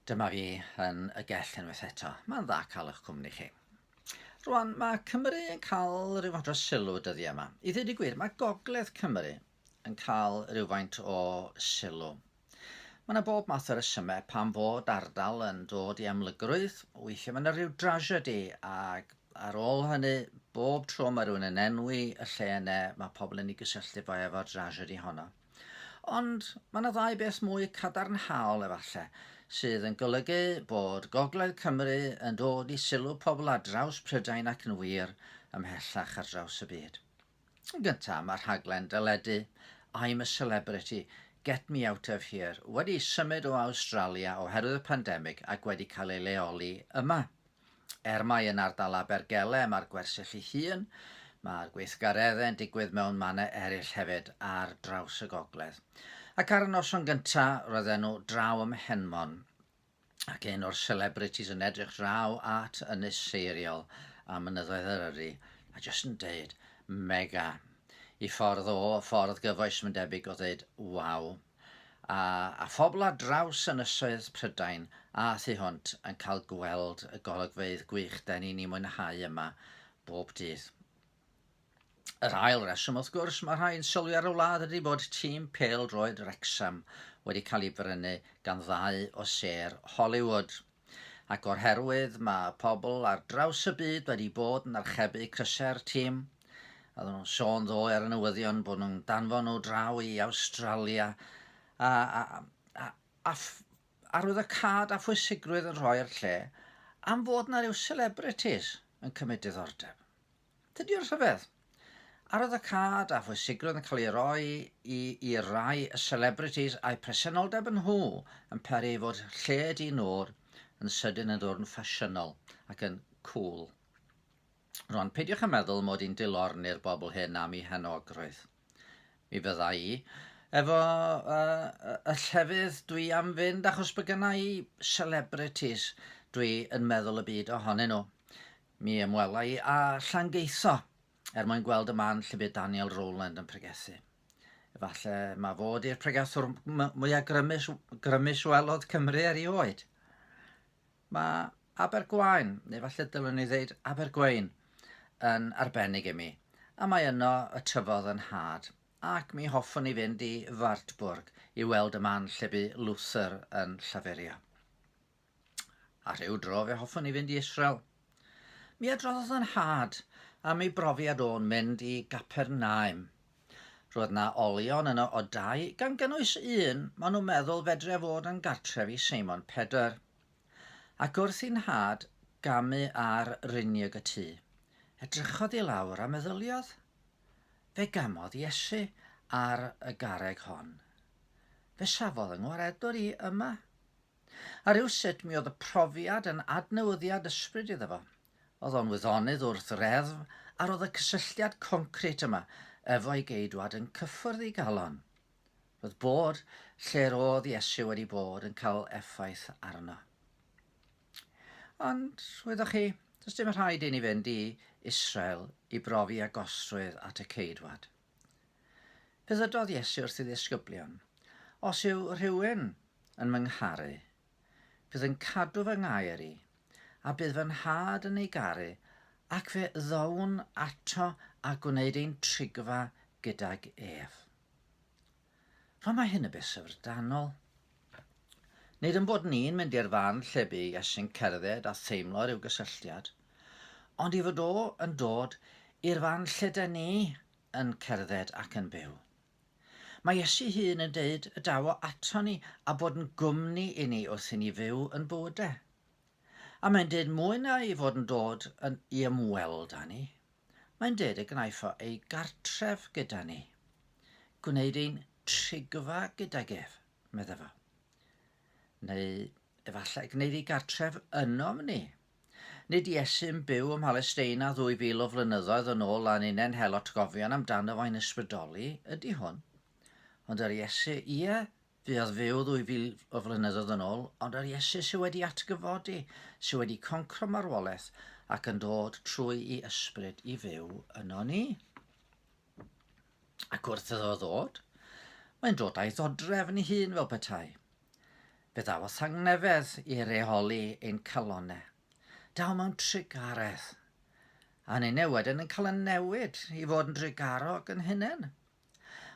Dyma fi yn y gell unwaith eto. Mae'n dda cael eich cwmni chi. Rwan, mae Cymru yn cael rhywfaint o sylw dyddiau yma. I ddweud y gwir, mae Gogledd Cymru yn cael rhywfaint o sylw. Mae yna bob math o resymau pam fod ardal yn dod i amlygrwydd. Weithiau mae yna rhyw drasiedi ac ar ôl hynny, bob tro mae rhywun yn enwi y lle yna, mae pobl yn ei gysylltu fo efo'r drasiedi honno. Ond mae yna ddau beth mwy cadarnhaol efallai, sydd yn golygu bod Gogledd Cymru yn dod i sylw pobl ar draws Prydain ac yn wir, ymhellach ar draws y byd. Yn gyntaf, mae rhaglen deledu I'm a Celebrity, Get Me Out of Here wedi symud o Awstralia oherwydd y pandemig ac wedi cael ei leoli yma. Er mai yn ardal Abergele mae'r gwersyll ei hun, mae'r gweithgareddau'n digwydd mewn mannau eraill hefyd ar draws y gogledd. Ac ar y noson gynta, roedden nhw draw ym Mhenmon, ac un o'r celebrities yn edrych draw at Ynys Seiriol a mynyddoedd Eryri, a jyst yn deud, mega. I ffordd o, ffordd gyfoes mae'n debyg o ddeud, waw. A, a phobl ar draws ynysoedd Prydain a thu hwnt yn cael gweld y golygfeydd gwych 'den ni'n eu mwynhau yma bob dydd. Yr ail reswm, wrth gwrs, mae rhai yn sylwi ar y wlad ydy bod tîm pêl-droed Wrecsam wedi cael ei brynu gan ddau o sêr Hollywood. Ac o'r herwydd, mae pobl ar draws y byd wedi bod yn archebu crysau'r tîm. Oedden nhw'n sôn ddoe ar y newyddion bod nhw'n danfon nhw draw i Awstralia. A, a, a, a arwyddocâd a phwysigrwydd yn rhoi'r lle am fod 'na ryw celebrities yn cymryd diddordeb. Dydy o'n rhyfedd. Arwyddocâd a phwysigrwydd yn cael ei roi i, i rai y celebrities a'u presenoldeb yn nhw yn peri ei fod lle di nôr yn sydyn yn dod yn ffasiynol ac yn cool. Rwan, peidiwch â meddwl mod i'n dilorni'r bobl hyn am eu henogrwydd. Mi fydda i efo uh, y llefydd dwi am fynd achos bod gynna i celebrities dwi yn meddwl y byd ohonyn nhw. Mi ymwela i â Llangeitho er mwyn gweld y man lle bu Daniel Rowland yn pregethu. Efallai mae fod i'r pregethwr mwyaf grymus, grymus welodd Cymru erioed. Mae Abergwaun, neu falle dylwn ni ddeud Abergwein, yn arbennig i mi, a mae yno y tyfodd yn nhad, ac mi hoffwn i fynd i Wartburg i weld y man lle bu Luther yn llafurio. A rhyw dro fe hoffwn i fynd i Israel. Mi adroddodd yn nhad am ei brofiad o'n mynd i Gapernaum. Roedd 'na olion yno o dai, gan gynnwys un maen nhw'n meddwl fedre fod yn gartref i Seimon Pedr. Ac wrth i nhad gamu ar riniog y tŷ, edrychodd i lawr a meddyliodd, Fe gamodd Iesu ar y garreg hon. Fe safodd yng ngwaredwr i yma. A rywsut mi oedd y profiad yn adnewyddiad ysbryd iddo fo. Oedd o'n wyddonydd wrth reddf a roedd y cysylltiad concrit yma efo'i geidwad yn cyffwrdd ei galon. Roedd bod lle'r oedd Iesu wedi bod yn cael effaith arno. Ond, wyddoch chi, does dim rhaid i ni fynd i Israel i brofi agosrwydd at y ceidwad. Fe ddydodd Iesu wrth ei ddisgyblion, Os yw rhywun yn fy ngharu, bydd yn cadw fy ngair i, a bydd fy nhad yn ei garu, ac fe ddown ato a gwneud ein trigfa gydag ef. Rwan mae hyn yn beth syfrdanol. Nid yn bod ni'n mynd i'r fan lle bu Iesu'n cerdded a theimlo rhyw gysylltiad, ond i fod o yn dod i'r fan lle da ni yn cerdded ac yn byw. Mae Iesu hun yn deud y daw o ato ni a bod yn gwmni i ni wrth i ni fyw yn bywydau. A mae'n deud mwy na ei fod yn dod yn, i ymweld â ni. Mae'n deud y gwnaiff o ei gartref gyda ni. Gwneud ein trigfa gydag ef, medde fo. Neu efallai gwneud ei gartref ynom ni. Nid Iesu'n byw ym Mhalesteina 2,000 o flynyddoedd yn ôl a ninnau'n hel atgofion amdano fo'n ysbrydoli ydy hwn. Ond yr Iesu, ie, fuodd fyw 2,000 o flynyddoedd yn ôl, ond yr Iesu sydd wedi atgyfodi, sydd wedi concro marwolaeth ac yn dod trwy i ysbryd i fyw yno ni. Ac wrth iddo ddod, mae'n dod â'i ddodrefn ei hun fel petai. Fe ddaw â thangnefedd i reoli ein calonnau. Daw mewn trugaredd. A ninne wedyn yn cael yn newid i fod yn drugarog yn hunain.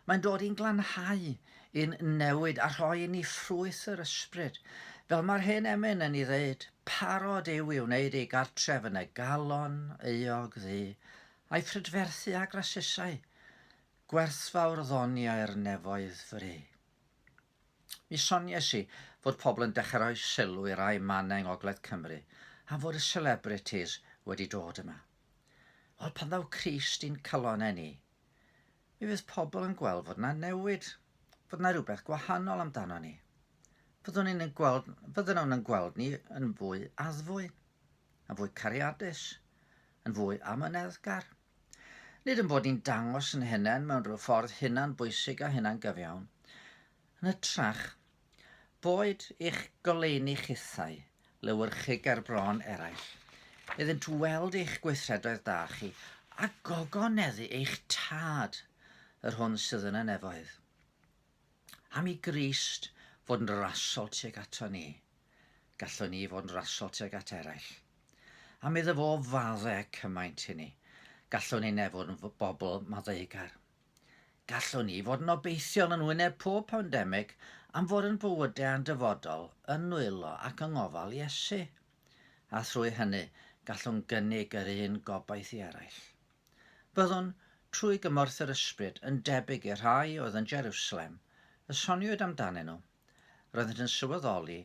Mae'n dod i'n glanhau, i'n newid a rhoi i ni ffrwyth yr ysbryd. Fel mae'r hen emyn yn ei ddeud, parod yw i wneud ei gartref yn y galon euog ddu, a'i phrydferthu â grasusau, gwerthfawr ddoniau'r nefoedd fry. Mi soniais i fod pobl yn dechrau rhoi sylw i rai mannau yng Ngogledd Cymru am fod y celebrities wedi dod yma. Wel, pan ddaw Crist i'n calonnau ni, mi fydd pobl yn gweld fod yna newid, fod yna rhywbeth gwahanol amdano ni. Fyddwn ni'n gweld, fydden nhw'n yn gweld ni yn fwy addfwy, yn fwy cariadus, yn fwy amyneddgar. Nid yn bod ni'n dangos yn hunain mewn rhyw ffordd hunan bwysig a hunan gyfiawn. Yn hytrach, boed i'ch goleuni chithau lewyrchu ger bron eraill, iddynt weld eich gweithredoedd da chi a gogoneddu eich Tad, yr hwn sydd yn y nefoedd. Am i Grist fod yn rasol tuag ato ni, gallwn ni fod yn rasol tuag at eraill. Am iddo fo fadde cymaint i ni, gallwn ni fod yn bobl maddeugar. Gallwn ni fod yn obeithiol yn wyneb pob pandemig am fod yn bywydau a'n dyfodol yn nwylo ac yng ngofal Iesu. A thrwy hynny, gallwn gynnig yr un gobaith i eraill. Byddwn, trwy gymorth yr Ysbryd, yn debyg i'r rhai oedd yn Jeriwsalem, y soniwyd amdanyn nhw. Roeddent yn sylweddoli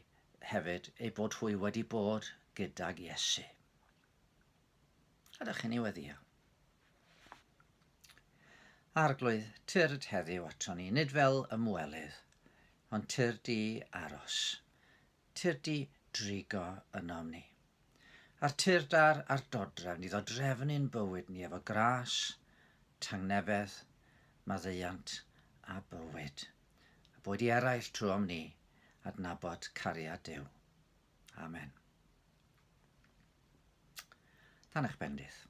hefyd eu bod hwy wedi bod gydag Iesu. Gadewch i ni weddïo. Arglwydd, tyrd heddiw ato ni, nid fel ymwelydd, ond tyrd i aros. Tyrd i drigo ynom ni. A'r tyrd ar, ar dodrefn i ddodrefnu'n bywyd ni efo gras, tangnefedd, maddeuant a bywyd. A boed i eraill trwom ni adnabod cariad Duw. Amen. Dan eich bendith.